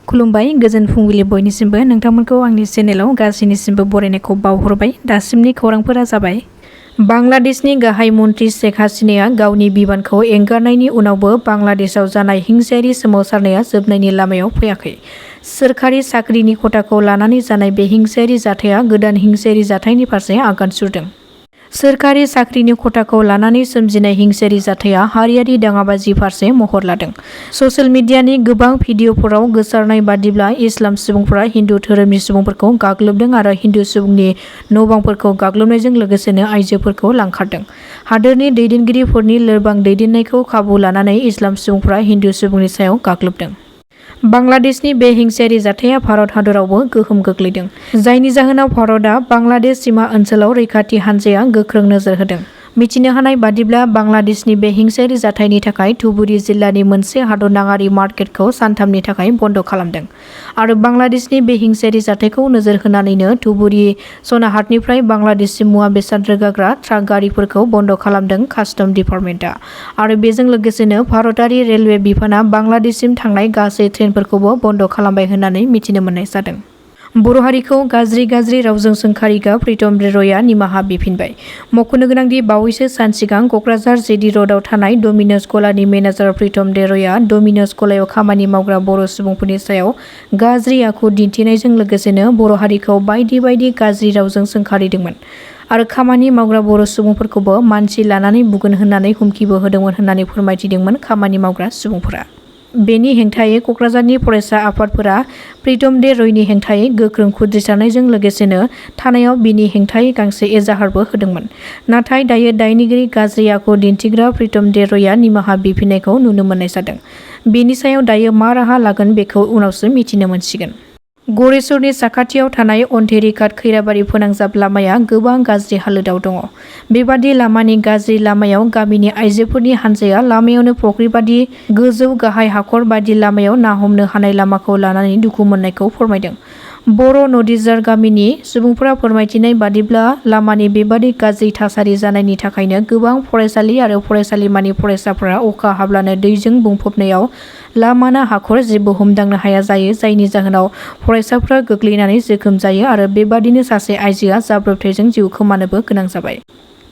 खुलुमबाय गोजोन फुंबिलि बयनिसिमबो नोंथांमोनखौ आंनि चेनेलाव गासैनिसिमबो बरायनायखौ बावहरबाय। दासिमनि खौरांफोरा जाबाय बांलादेशनि गाहाय मन्त्रि शेख हासिनाया गावनि बिबानखौ एंगारनायनि उनावबो बांलादेशआव जानाय हिंसायारि सोमावसारनाया जोबनायनि लामायाव फैयाखै। सोरखारि साख्रिनि खथाखौ लानानै जानाय बे हिंसायारि जाथाया गोदान हिंसायारि जाथायनि फारसे आगान सुरदों। सोरखारि साख्रिनि खथाखौ लानानै सोमजिनाय हिंसायारि जाथाया हारियारि दाङाबाजि फारसे महर लादों। ससियेल मिडियानि गोबां भिडिअफोराव गोसारनाय बादिब्ला इस्लाम सुबुंफोरा हिन्दु धोरोमनि सुबुंफोरखौ गाग्लोबदों आरो हिन्दु सुबुंनि न'-बांफोरखौ गाग्लोबनायजों लोगोसेनो आइजोफोरखौ लांखारदों। हादोरनि दैदेनगिरिफोरनि लोरबां दैदेननायखौ खाबु लानानै इस्लाम सुबुंफोरा हिन्दु सुबुंनि सायाव गाग्लोबदों। बांलादेशनि बे हिंसायारि जाथाया भारत हादरावबो गोहोम गोग्लैदों, जायनि जाहोनाव भारतआ बांलादेश सीमा ओनसोलाव रैखाथि हानजाया गोख्रों नोजोर होदों। मिथिनो हानाय बादिब्ला बांलादेशनि बे हिंसायारि जाथायनि थाखाय धुबुरी जिल्लानि मोनसे हादरनाङारि मार्केटखौ सानथामनि थाखाय बन्द खालामदों आरो बांलादेशनि बे हिंसायारि जाथायखौ नोजोर होनानैनो धुबुरी सनाहाटनिफ्राय बांलादेशसिम मुवा बेसाद रोगाग्रा ट्राक गारिफोरखौ बन्द खालामदों कास्टम डिपार्टमेन्टआ आरो बेजों लोगोसेनो भारतारि रेलवे बिफाना बांलादेशसिम थांनाय गासै ट्रेनफोरखौबो बन्द खालामबाय होननानै मिथिनो मोननाय जादों। बर' हारिखौ गाज्रि रावजों सोंखारिग्रा प्रीतम ब्र'या निमाहा बिफिनबाय। मख'नो गोनांदि बावैसो सान सिगां क'क्राझार जेडि र'डआव थानाय डमिन'ज गलानि मेनेजार प्रीतम ब्र'या डमिन'ज गलायाव खामानि मावग्रा बर' सुबुंफोरनि सायाव गाज्रि आखु दिन्थिनायजों लोगोसेनो बर' हारिखौ बायदि गाज्रि रावजों सोंखारिदोंमोन आरो खामानि मावग्रा बर' सुबुंफोरखौबो मानसि लानानै बुगोन होननानै हुमखिबो होदोंमोन होननानै फोरमायथिदोंमोन खामानि मावग्रा सुबुंफोरा। बेनि हेंथायै क'क्राझारनि फरायसा आफादफोरा प्रीतम ब्र'यनि हेंथायै गोख्रों खुद्रिसारनायजों लोगोसेनो थानायाव बिनि हेंथायै गांसे एजाहारबो होदोंमोन। नाथाय दायो दायनिगिरि गाज्रि आखु दिन्थिग्रा प्रीतम ब्र'या निमाहा बिफिननायखौ नुनो मोननाय जादों। बेनि सायाव दायो मा राहा लागोन बेखौ उनावसो मिथिनो मोनसिगोन। गरेस्वरनि साखाथियाव थानाय अन्धेरिघाट खैराबारि फोनांजाब लामाया गोबां गाज्रि हालोदाव दङ। बेबादि लामानि गाज्रि लामायाव गामिनि आइजोफोरनि हानजाया लामायावनो फुख्रि बादि गोजौ गाहाय हाखर बादि लामायाव ना हमनो हानाय लामाखौ लानानै दुखु मोननायखौ फोरमायदों। बर' नदिजार गामिनि सुबुंफोरा फोरमायथिनाय बादिब्ला लामानि बेबादि गाज्रि थासारि जानायनि थाखायनो गोबां फरायसालि आरो फरायसालिमानि फरायसाफोरा अखा हाब्लानो दैजों बुंफबनायाव लामाना हाखर जेबो हमदांनो हाया जायो, जायनि जाहोनाव फरायसाफोरा गोग्लैनानै जोखोम जायो आरो बेबादिनो सासे आइजोआ जाब्रबथायजों जिउ खोमानोबो गोनां जाबाय।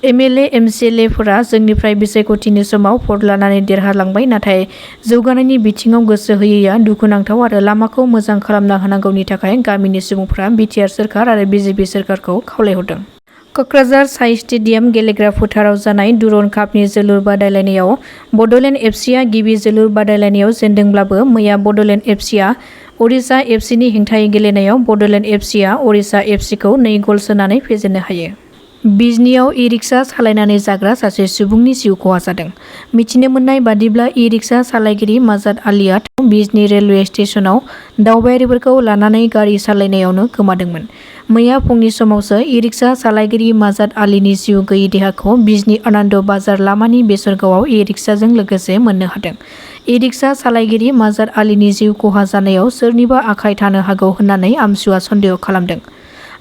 एमएलए एमसिएलएफोरा जोंनिफ्राय बिसायख'थिनि समाव भट लानानै देरहालांबाय, नाथाय जौगानायनि बिथिङाव गोसो होयैआ दुखुनांथाव आरो लामाखौ मोजां खालामना होनांगौनि थाखाय गामिनि सुबुंफोरा बिटिआर सोरखार आरो बिजेपि सोरखारखौ खावलायहरदों। क'क्राझार साइ स्टेडियाम गेलेग्रा फोथाराव जानाय दुरन कापनि जोलुर बादायलायनायाव बड'लेण्ड एफसिआ गिबि जोलुर बादायलायनायाव जेनदोंब्लाबो मैया बड'लेण्ड एफसिआ उरिष्या एफसिनि हेंथायै गेलेनायाव बड'लेण्ड एफसिआ उरिष्या एफसिखौ 2 गल सोनानै फेजेननो हायो। बिजनीआव इ-रिक्सा सालायनानै जाग्रा सासे सुबुंनि जिउ खहा जादों। मिथिनो मोननाय बादिब्ला इ-रिक्सा सालायगिरि माजाद आलीआ बिजनी रेलवे स्टेशनाव दावबायारिफोरखौ लानानै गारि सालायनायावनो गोमादोंमोन। मैया फुंनि समावसो इ-रिक्सा सालायगिरि माजाद आलीनि जिउ गैयि देहाखौ बिजनी आनन्द बाजार लामानि बेसरगावआव इ-रिक्साजों लोगोसे मोननो हादों। इ-रिक्सा सालायगिरि माजाद आलीनि जिउ खहा जानायाव सोरनिबा आखाइ थानो हागौ होननानै आमसुआ सन्देह खालामदों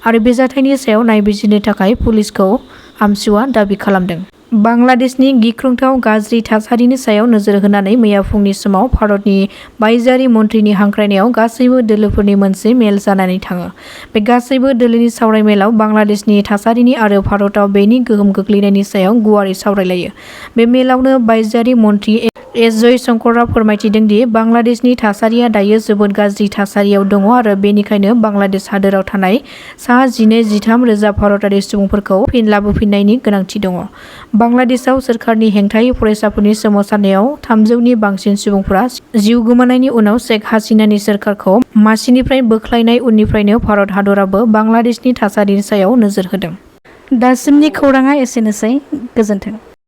आरो बे जाथायनि सायाव नायबिजिरनो थाखाय पुलिसखौ आमसुआ दाबि खालामदों। बांलादेशनि गिख्रंथाव गाज्रि थासारिनि सायाव नोजोर होनानै मैया फुंनि समाव भारतनि बायजोआरि मन्थ्रिनि हांख्रायनायाव गासैबो दोलोफोरनि मोनसे मेल जानानै थाङो। बे गासैबो दोलोनि सावरायमेलाव बांलादेशनि थासारिनि आरो भारतआव बेनि गोहोम गोग्लैनायनि सायाव गुवारै सावरायलायो। बे मेलावनो बायजोआरि मन्थ्रि एस जयशंकरआ फोरमायथिदों दि बांलादेशनि थासारिया दायो जोबोद गाज्रि थासारियाव दङ आरो बेनिखायनो बांलादेश हादोराव थानाय सा 12-13 रोजा भारतारि सुबुंफोरखौ फिन लाबोफिननायनि गोनांथि दङ। बांलादेशआव सोरखारनि हेंथायै फरायसाफोरनि सोमावसारनायाव 300नि बांसिन सुबुंफोरा जिउ गोमानायनि उनाव शेख हासिनानि सोरखारखौ मासिनिफ्राय बोख्लायनाय उननिफ्रायनो भारत हादराबो बांलादेशनि थासारिनि सायाव नोजोर होदों। दासिमनि खौराङा एसेनोसै। गोजोन्थों।